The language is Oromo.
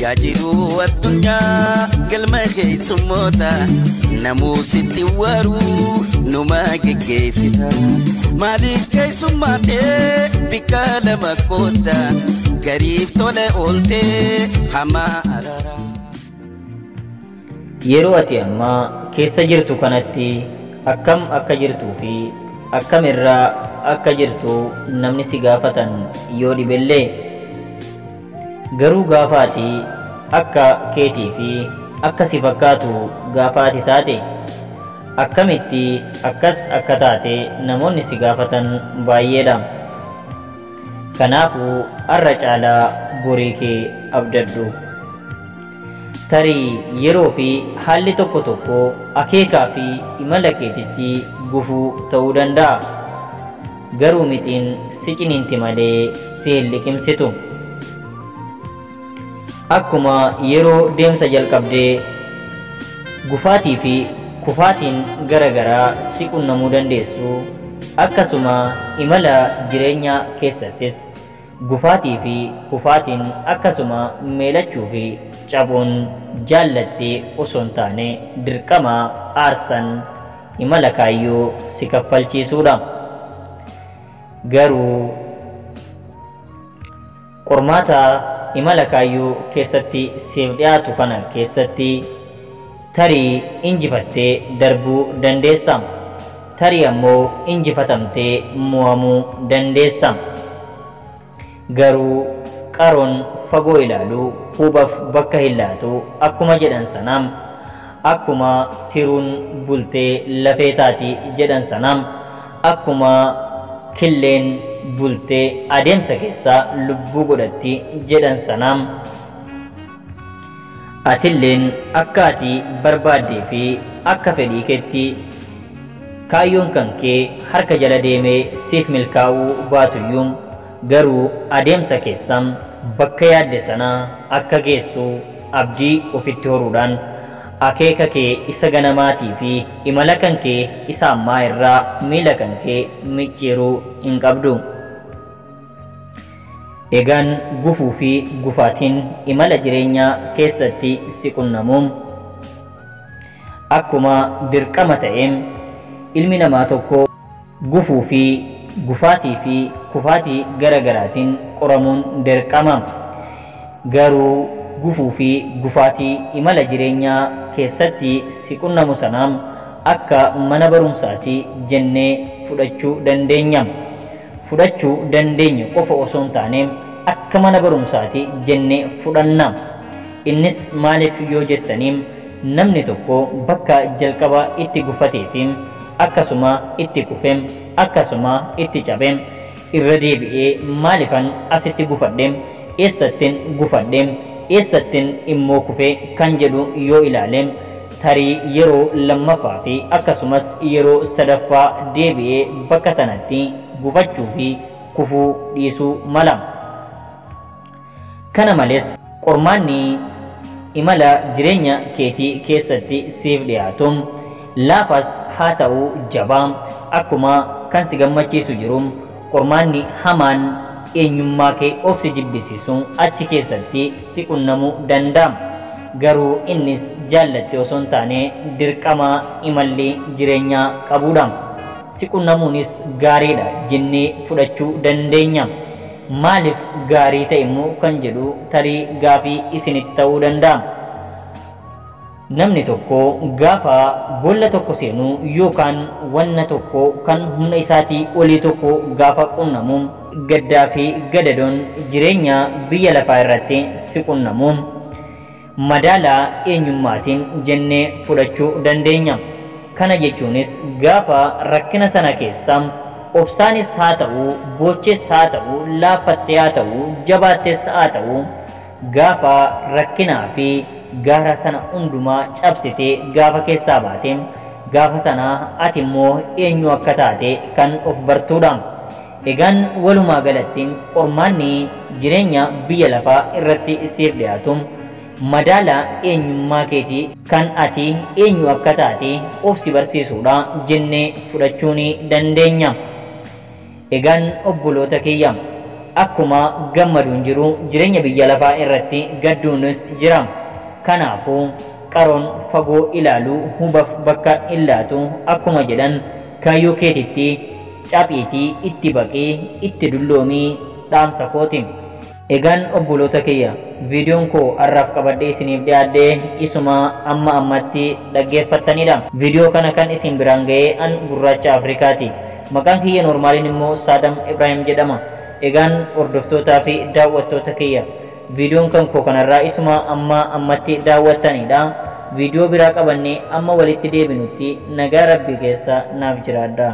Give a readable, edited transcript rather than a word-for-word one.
Yaa jiruu addunyaa galma keessummoota namuu sitti waruu numa geggeessita. Maaliif keessummaatee bikka lama kootta gariif tole ooltee hamaa araara. Yeroo ati ammaa keessa jirtu kanatti akkam akka jirtuu fi akkam irraa akka jirtu namni si gaafatan yoo dhibellee, garuu gaafa ati akka keetii fi akka si fakkaatu gaafa ati taate akkamitti akkas akka taate namoonni si gaafatan baay'eedha. Kanaafuu har'a caalaa borii kee abdadhu. Tarii yeroo fi haalli tokko tokko akeekaa fi imala keetitti gufuu ta'uu danda'a. Garuu mixiin si ciniinti malee si hin liqimsitu. Akkuma yeroo deemsa jalqabdee gufaatii fi kufaatiin gara garaa si qunnamuu dandeessu, akkasuma imala jireenya keessattis gufaatii fi kufaatiin akkasuma meelachuu fi cabuun jaallattee osoo hin taane dirqama aarsan imala kaayyoo si kaffalchiisuudha. Garuu qormaata imala kaayyoo keessatti siif dhiyaatu kana keessatti tarii injifattee darbuu dandeessa. Tarii ammoo injifatamtee mo'amuu dandeessa. Garuu qaroon fagoo ilaalu hubaaf bakka hin laatu akkuma jedhan sanaam, akkuma tiruun bultee lafee taati jedhan sanaam, akkuma killeen bultee adeemsa keessaa lubbuu godhatti jedhan sanaam, atilleen akka ati barbaaddee fi akka fedhii keetti kaayyoon kan kee harka jala deemee siif milkaa'uu baatuyyuu, garuu adeemsa keessa bakka yaadde sana akka geessu abdii ofitti horuudhaan akeeka kee isa ganamaatii fi imala kan kee isa ammaa irraa miila kan kee micciiruu hin qabdu. Egaan gufuu fi gufaatiin imala jireenyaa keessatti si qunnamuun akkuma dirqama ta'een ilmi namaa tokko gufuu fi gufaatii fi kufaatii gara garaatiin qoramuun dirqama. Garuu gufuu fi gufaatii imala jireenyaa keessatti si qunnamu sanaam akka mana barumsaati jennee fudhachuu dandeenya. Fudhachuu dandeenya qofa osoo hin taane akka mana barumsaati jennee fudhanna. Innis maaliif yoo jettaniin, namni tokko bakka jalqaba itti gufatee fi akkasuma itti kufee akkasuma itti cabee irra deebi'ee maalifan asitti gufadhe, eessattin gufadhe, eessattin immoo kufee kan jedhu yoo ilaale, tarii yeroo lammaffaa fi akkasumas yeroo sadaffaa deebi'ee bakka sanatti gufachuu fi kufuu dhiisuu mala. Kana malees qormaanni imala jireenya keetii keessatti siif dhiyaatu laafas haa ta'u jabaa, akkuma kan si gammachiisu jiru qormaanni hamaan eenyummaa kee of si jibbisiisu achi keessatti si qunnamuu danda'a. Garuu innis jaallatte osoo hin taane dirqama imalli jireenyaa qabudha. Si qunnamuunis gaariidha jennee fudhachuu dandeenya. Maaliif gaarii ta'e immoo kan jedhu tarii gaafii isinitti ta'uu danda'a. Namni tokko gaafa boolla tokko seenuu yookaan wanna tokko kan humna isaatii olii tokko gaafa qunnamu, gaddaa fi gadadoon jireenya biyya lafaa irratti si qunnamu madaala eenyummaatiin jennee fudhachuu dandeenya. Kana jechuunis gaafa rakkina sana keessa obsaanis haa ta'u, booches haa ta'u, laaffattee haa ta'u, jabaattes haa ta'u, gaafa rakkinaa fi gaara sana hundumaa cabsitee gaafa keessaa baate, gaafa sana ati immoo eenyu akka taate kan of bartuudha. Egaan walumaa galatti qormaanni jireenya biyya lafaa irratti siif dhiyaatu madaala eenyummaa keetii kan ati eenyu akka taate of si barsiisuudha jennee fudhachuu ni dandeenya. Egaan obboloota kiyya, Akkuma gammaduun jiru jireenya biyya lafaa irratti gadduunis jira. Kanaafuu qaroon fagoo ilaaluu hubaaf bakka hin laatu akkuma jedhan kaayyoo keetitti caphiitii itti baqii itti dulloomii dhaamsa kooti. Egaan obboloota kiyya, viidiyoon koo har'aaf qabadhee isiniif dhiyaadhee isuma amma ammatti dhaggeeffattanidha. Viidiyoo kana kan isin biraan ga'ee an Gurraacha Afrikaati. Maqaan kiyya normaaliin immoo Saadam Ibrahim jedhama. Egaan hordoftootaa fi daawwattoota kiyya, viidiyoon kan koo kanarraa isuma amma ammatti daawwattanidha. Viidiyoo biraa qabannee amma walitti deebinutti nagaa Rabbii keessa naaf jiraadha.